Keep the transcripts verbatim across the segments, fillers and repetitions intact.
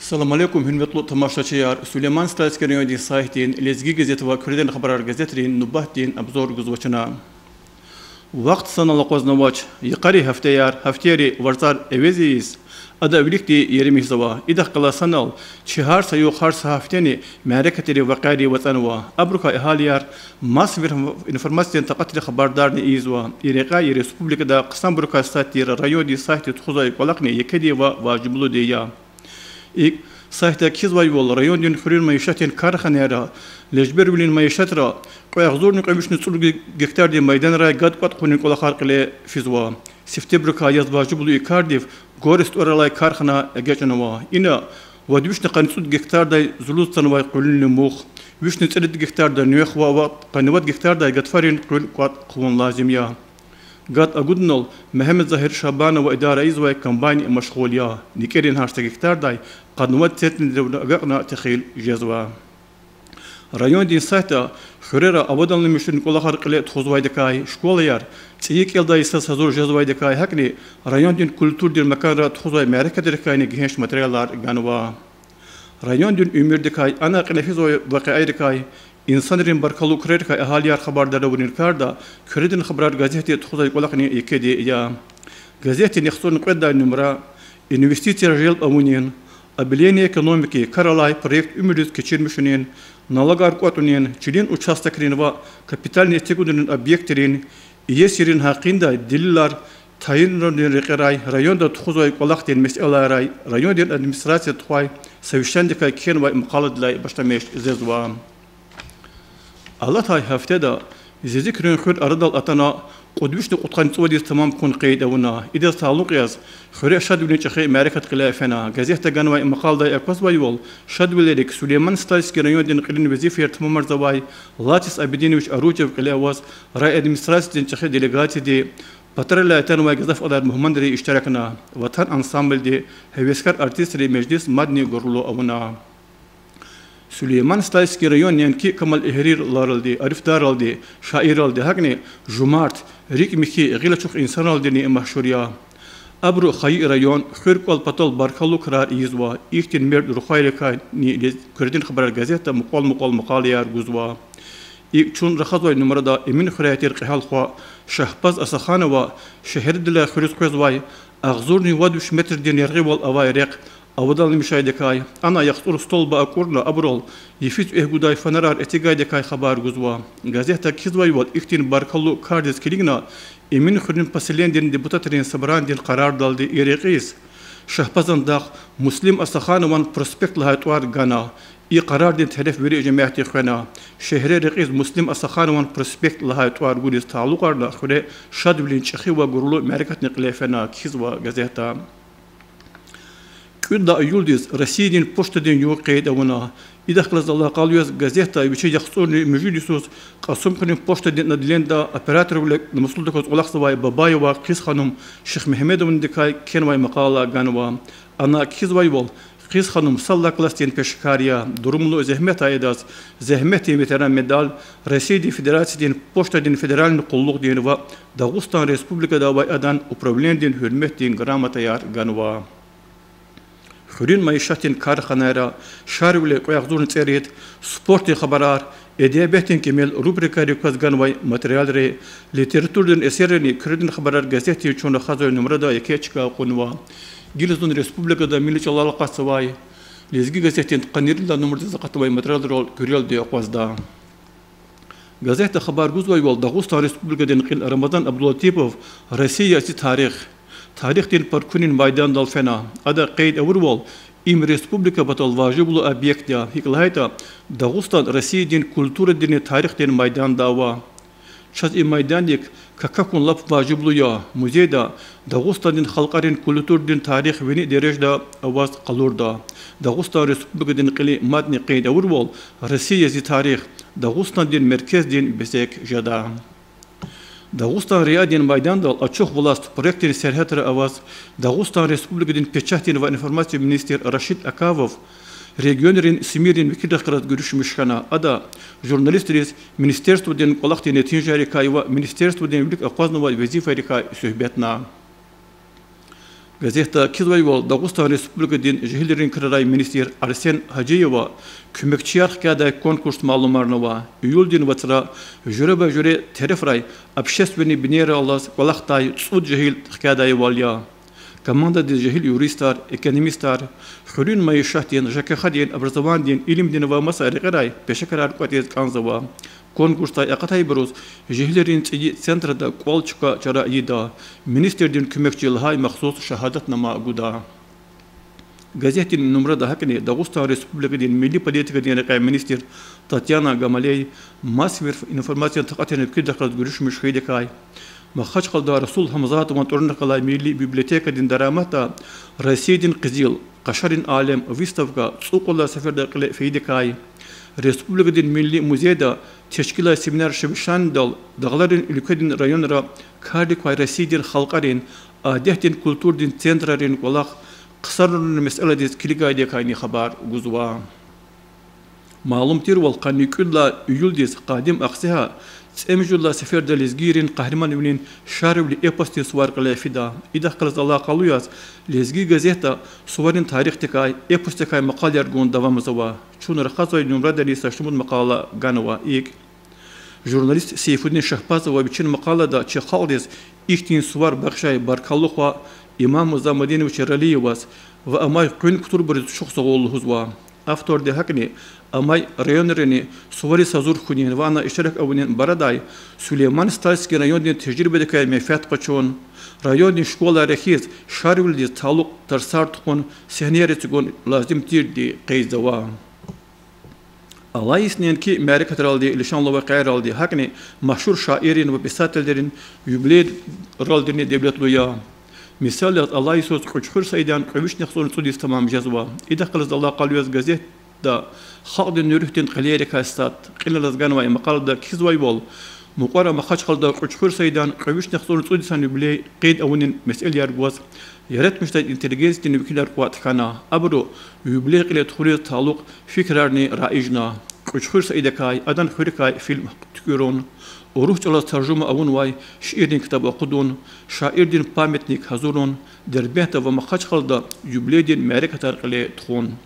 Салам алейкум, гьуьрметлу тамашачияр! Сулейман-Стальский райондин сайтдин, Лезги газет ва Куьредин хабарар газетрин нубатдин обзор гузва чна. Вахт санал акъвазнавач, йикъари гьафтеяр, гьафтейри варцар эвез ийиз, ада виликди ярим ийизва. Идахъ галаз санал чи гьар са югъ, гьар са гьафтени мярекатри вакъиайри ацӀанва. Абурукай агьалияр массовый информациядин такьатрихъ хабардарни ийизва. И рекьяй республикада хъсанбурукай сад тир райондин сайтдиз тухузвай кӀвалахни екеди ва важиблуди я. И сайтда кхьизвайвал, райондин хуьруьн майишатдин карханайра, лежбервилин майишатра кьве агъзурни кьве вишни цӀуруг гектардин майданрай гад кӀватӀ хъувунин кӀвалахар кьиле физва. Сифтебурукай яз важиблу и кардив Горец тӀвар алай кархана эгечӀнава. Ина вад вишни къанни цӀуд гектардай зулуз цанвай къуьлуьнни мух, вишни цӀерид гектарда нуьхва ва къанни вад гектардай гатфарин къуьл кӀватӀ хъувун лазим я. Гад агудунал Мегьамед-Загьир Шабанова идара ийизвай комбайн машгъул я. НикӀерин гьар са гектардай къанни вад центнердив агакьна техил жезва. Райондин сайтда хуьрера авадламишунин кӀвалахар кьиле тухузвайдакай, школаяр цӀийи кӀелдай йисаз гьазур жезвайдакай, гьакӀни райондин культурадин маканра тухузвай мярекатрикайни гегьенш материалар ганва. Райондин уьмуьрдикай, ана кьиле физвай вакъиайрикай, инсанрин баркаллу крарикай агьалияр хабардар авунин карда Куьредин хабарар газетди тухузвай кӀвалахни екеди я. Газетдин яхцӀурни кьведалай нумра инвестицияр желб авунин, обеление экономики кар алай проект уьмуьриз кечирмишунин, налогар кӀватӀунин, чилин участокрин ва капитальный эцигунрин объектрин иесирин гьакъиндай делилар тайинарунин рекьерай, районда тухузвай кӀвалахдин месэлайрай райондин администрацияда тухвай совещанидикай кхьенвай макъаладилай башламиш жезва. Алатай гьафтеда Зезикрин хуьр арадал атана кьуд вишни кьудкъанни цӀувадаз тамам хьун къейд авуна. Идаз талукь яз хуьре шадвилин чӀехи мярекат кьиле фена. Газетда ганвай макъаладай аквазвайвал, шадвилерик Сулейман-Стальский райондин кьилин везифаяр тамамарзавай Латис Абидинович Аручев кьиле аваз райадминистрациядин чӀехи делегацияди патаралай атанвай гзаф кьадар мугьманри иштиракна. Ватан ансамблди, гьевескар артистри межлис мадни гурлу авуна. Сулейман-Стальский район неинки камал игьриларалди, арифдаралди, шаирралди, гьакӀни жумарт, рикӀ михьи, гъил ачух инсанралдини машгьур я. Абуру хайи район хуьр кӀвал патал баркаллу крар ийизва, ихьтин мерд рухвайрикайни Куьредин хабарар газетда мукьвал-мукьвал макъалаяр гузва. ИкӀ, чун рахазвай нумрада Эминхуьряй тир кьегьал хва Шагьпаз Асаханова шегьердилай хуьруьз къвезвай агъзурни вад виш метрдин яргъивал авай рехъ авадламишайдакай, ана яхцӀур столба акӀурна абурал йифиз экв гудай фонарар эцигайдакай хабар гузва. Газетда кхьизвайвал, ихьтин баркаллу кардиз килигна Эминхуьруьн поселенидин депутатрин собранидин къарардалди и рекьиз Шагьпазан дах Муслим Асаханован проспект лагьай тӀвар гана. И къарардин тереф вири жемятди хвена. Шегьре рекьиз Муслим Асаханован проспект лагьай тӀвар гуниз талукьарна хуьре шадвилин чӀехи ва гурлу мярекатни кьиле фена, кхьизва газетда. КӀуьд лагьай июлдиз Россиядин почтадин югъ къейд авуна. Идахъ галаз алакъалу яз газетда вичи яхцӀурни муьжуьд йисуз Кьасумхуьруьн почтадин отделенида операторвиле намуслудаказ кӀвалахзавай Бабаева Кьиз-ханум Шихмегьамедовнадикай кхьенвай макъала ганва. Ана кхьизвайвал, Кьиз-ханум сад лагьай классдин пешекар я, дурумлу зегьмет ая адаз Зегьметдин ветеран медаль, Россиядин Федерациядин почтадин федеральный къуллугъдин ва Дагъустан Республикада авай адан управленидин гьуьрметдин грамотаяр ганва. Хуьруьн майишатдин карханайра, Шарвиле кьве агъзурни цӀерид, спортдин хабарар, эдебиятдин кимел рубрикайрик кваз ганвай материалри, литературадин эсеррини Куьредин хабарар газетдин чун рахазвай нумрада еке чка кьунва. Гила зун республикада милли чӀалал акъатзавай, Лезги газетдин къанни ирид лагьай нумрадиз акъатнавай материалрал куьрелди акъвазда. Газетда хабар гузвайвал, Дагъустан Республикадин кьил Рамазан Абдулатипов Россия зи тарих, тарихдин паркунин майдандал фена. Ада къейд авурвал, им республика патал важиблу объект я, гьикӀ лагьайтӀа Дагъустан Россиядин культурадинни тарихдин майданда ава. Чаз и майдандик какахьун лап важиблу я. Музейда Дагъустандин халкьарин культурадин тарих вини дережада аваз къалурда. Дагъустан Республикадин кьили мадни къейд авурвал, Россия зи тарих, Дагъустандин меркездин бесик жеда. Дагъустан РИА-дин майдандал Ачух власть проектдин сергьятра аваз Дагъустан Республикадин печатдин ва информациядин министр Рашид Акавов регионрин СМИ-рин векилрихъ галаз гуьруьшмиш хьана. Ада журналистриз министерстводин кӀвалахдин нетижайрикай ва министерстводин вилик акъвазнавай везифайрикай суьгьбетна. Газетда кхьизвайвал, Дагъустан Республикадин жегьилрин крарай министр Арсен Гьажиева куьмекчияр хкядай конкурс малумарнава. Июлдин вацра жуьреба-жуьре терефрай общественный бинейрал алаз кӀвалахдай цӀуд жегьил хкядайвал я. Командадиз жегьил юристар, экономистар, хуьруьн майишатдин, ЖКХ-дин, образованидин, илимдин ва маса рекьерай пешекарар кӀватӀиз кӀанзава. Конкурсдай акъатайбуруз жегьилрин цӀийи центрда кӀвал чка чара ийида, министрдин куьмекчи лагьай махсус шагьадатнама гуда. Газетдин нумрада гьакӀни Дагъустан Республикадин милли политикадин рекьяй министр Татьяна Гамалей, масса информациядин такьатрин векилрихъ галаз гуьруьшмиш хьайидакай, Махачкъалада Расул Гьамзатован тӀварунихъ галай милли библиотекадин дараматда Россиядин къизил, къашарин алем выставка цӀукьуд лагьай сеферда кьиле фейидакай, республикадин милли музейда тешкилай семинар-шившандал дагъларин уьлкведин районра кардик квай Россиядин халкьарин адетдин культурадин центррин кӀвалах хъсанарунин месэладиз килигайдакайни хабар гузва. Малум тирвал, къанни кӀуьд лагьай июлдиз къадим Ахцегьа цӀемуьжуьд лагьай сеферда лезгийрин къагьриманвилин Шарвили эпосдин сувар кьиле фида. Идахъ галаз алакъалу яз, Лезги газетда суварин тарихдикай, эпосдикай макъалаяр гун давамзава. Чун рахазвай нумрадани са шумуд макъала ганва икӀ. Журналист Сейфудин Шагьпазова вичин макъалада чи халкьдиз ихьтин сувар бахшай баркаллу хва Имам Музамудинович Яралиеваз ва амай къуьн кутурбуруз чухсагъул лугьузва. Авторди гьакӀни амай районрини сувариз гьазур хьунин ва ана иштирак авунин барадай Сулейман-Стальский райондин тежрибадикай менфят къачун, райондин школайра хьиз Шарвилидиз талукь тарсар тухун сегьнеяр эцигун лазим тирди къейдзава. Алай йисни неинки мярекатралди, лишанлу вакъиайралди, гьакӀни машгьур шаиррин ва писателрин юбилейралдини девлетлу я. Мисал яз, алай йисуз Кьуьчхуьр Саидан кьве вишни яхцӀурни цӀуд йис тамамжезва. Идахъ галаз алакъалу яз газетда халкьдин нуьруьхдин кьилийрикай сад кьилелаз ганвай макъалада кхьизвайвал, мукьвара Махачкъалада Кьуьчхуьр Саидан кьве вишни яхцӀурни цӀуд йисан юбилей къейд авунин месэлаяр гваз яратмишдай интеллигенциядин векилар кьватӀ хьана. Абуру юбилей кьиле тухуниз талукь фикирарни раижна: Кьуьчхуьр Саидакай, адан хуьрекай фильм туькӀуьрун, урус чӀалаз таржума авунвай шииррин ктаб акъудун, шаирдин памятник гьазурун, Дербентда ва Махачкъалада юбилейдин мярекатар кьиле тухун.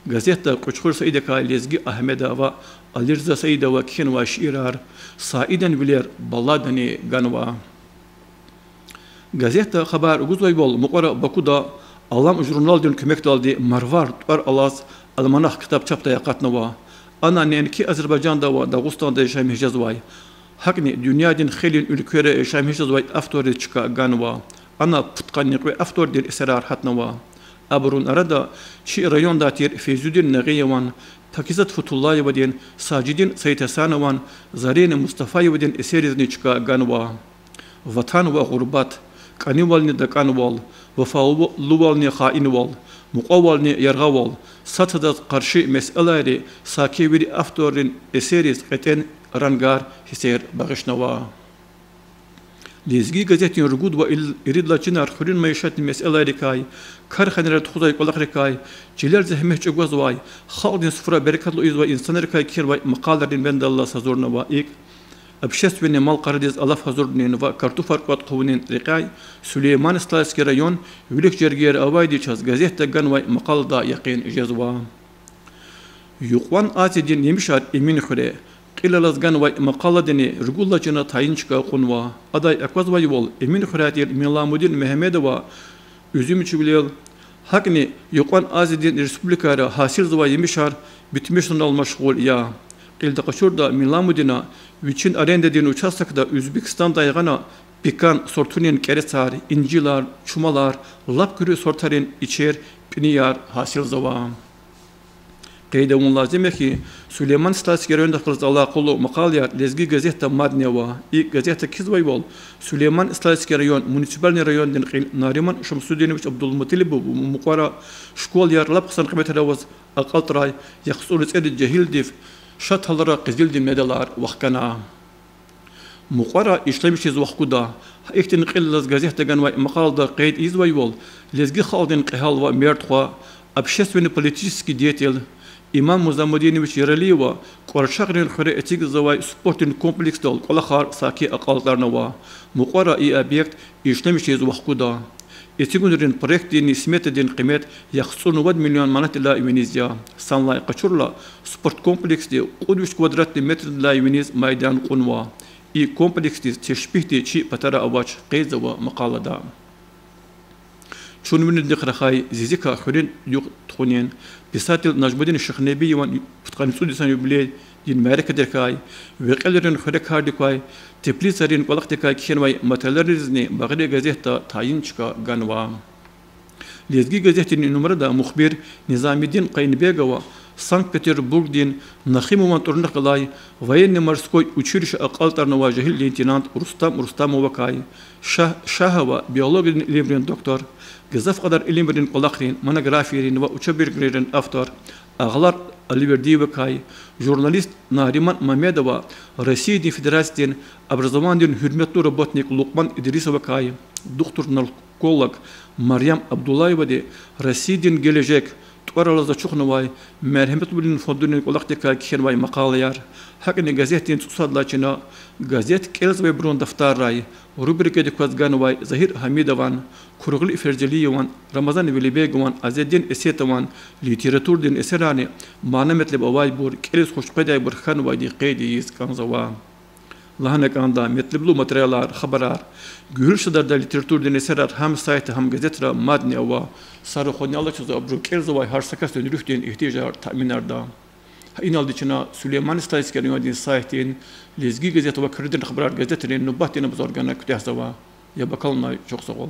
Газетда Кьуьчхуьр Саидакай Лезги Агьмеда ва Алирза Саидова кхьенвай шиирар, Саидан вилер балладани ганва. Газетда хабар гузвайвал, мукьвара Бакуда Алам журналдин куьмекдалди Марвар тӀвар алаз альманах ктаб чапдай акъатнава. Ана неинки Азербайжанда ва Дагъустанда яшамиш жезвай, гьакӀни дуьньядин хейлин уьлквейра яшамиш жезвай авторриз чка ганва. Ана пудкъанни кьве автордин эсерар гьатнава. Абурун арада чи райондай тир Фейзудин Нагъиеван, Пакизат Футуллаевадин, Сажидин Саидгьасанован, Зарина Мустафаевадин эсерризни чка ганва. Ватан ва гъурбат, кӀанивални дакӀанвал, вафалувални хаинвал, мукьвавални яргъавал, сад-садаз къарши месэлайри саки вири авторрин эсерриз кьетӀен рангар, гьиссер багъишнава. Лезги газетдин ругуд ва ил-, ирид лагьай чинар хуьруьн майишатдин месэлайрикай, карханайра тухузвай кӀвалахрикай, чилел зегьмет чӀугвазвай, халкьдин суфра берекатлу ийизвай инсанрикай кхьенвай макъалайрин бендаллаз гьазурнава икӀ. Общественный малкъарадиз алаф гьазурунин ва картуфар кӀватӀ хъувунин рекьяй Сулейман-Стальский район вилик жергейра авайди чаз газетда ганвай макъаладай якъин жезва. Юкьван Азиядин емишар Эминхуьре кьилелаз ганвай макъаладини ругуд лагьай чина тайин чка кьунва. Адай аквазвайвал, Эминхуьряй тир Миламудин Мегьамедова уьзуьмчивилел, гьакӀни Юкьван Азиядин республикайра гьасилзавай емишар битмишунал машгъул я. Кьилди къачуртӀа, Миламудина вичин арендадин участокда Уьзбекистандай гъана пекан сортунин кӀерецар, инжилар, чумалар, лап куьруь сортарин ичер, пӀинияр гьасилзава. Къейд авун лазим я хьи, Сулейман-Стальский райондихъ галаз алакъалу макъалаяр Лезги газетда мадни ава. И газетда кхьизвайвал, Сулейман-Стальский район муниципальный райондин кьил Нариман Шамсудинович Абдулмуталибов мукьвара школаяр лап хъсан къиметар аваз акьалтӀарай яхцӀурни цӀерид жегьилдив ша тӀалара къизилдин медалар вахкана. Мукьвара ишлемишиз вахкуда. Гьа ихьтин кьилелаз газетда ганвай макъалада къейд ийизвайвал, лезги халкьдин кьегьал ва мерд хва, общественно-политический деятель Имам Музамудинович Яралиева Кьварчагърин хуьре эцигзавай спортдин комплексдал кӀвалахар саки акьалтӀарнава. Мукьвара и объект ишлемишиз вахкуда. Эцигунрин проектдинни сметадин къимет яхцӀурни вад миллион манатдилай виниз я. Санлай къачурла, спорткомплексди кьуд виш квадратный метрдилай виниз майдан кьунва. И комплексдиз тешпигьди чи патара авач, къейдзава макъалада. Чун винидихъ рахай зизикай хуьруьн югъ тухунин, писатель Нажмудин Шихнебиеван пудкъанни цӀуд йисан юбилейдин мярекатрикай, векьилрин хуьрекардик квай, теплицайрин кӀвалахдикай кхьенвай материалризни Багъри газетда тайин чка ганва. Лезги газетдин и нумрада мухбир Низамидин Къайнбегова Санкт-Петербургдин Нахимован тӀварунихъ галай военно-морской училище акьалтӀарнавай жегьил лейтенант Рустам Рустамовакай, Шагь-, Шагьова, биологиядин илимрин доктор, гзаф кьадар илимрин кӀвалахрин, монографийрин ва учебникрин автор, Агълар Аливердиевакай, журналист Нариман Мамедова, Россиядин Федерациядин образованидин гьуьрметлу работник Лукьман Идрисовакай, духтур-нарколог Марьям Абдуллаевади Россиядин Гележег тӀвар алаз ачухнавай мергьяматлувилин фондунин кӀвалахдикай кхьенвай макъалаяр, гьакӀни газетдин цӀусад лагьай чна Газет кӀелзавайбурун дафтаррай рубрикадик кваз ганвай Загьир Гьамидован, Куругъли Ферзелиеван, Рамазан Велибегован, Азеддин Эсетован литературадин эсерарни мана-метлеб авайбур, кӀелиз хуш къведайбур хьанвайди къейд ийиз кӀанзава. Лагьана кӀанда, метлеблу материалар, хабарар, гуьгьуьл садардай литературадин эсерар гьам сайтда, гьам газетра мадни ава. Са рахунни алачиз абуру кӀелзавай гьар са касдин руьгьдин игьтияжар таъминарда. Гьа иналди чна Сулейман-Стальский райондин сайтдин Лезги газет ва Куьредин хабарар газетрин нубатдин обзор гана куьтягьзава. Яб акалунай чухсагъул.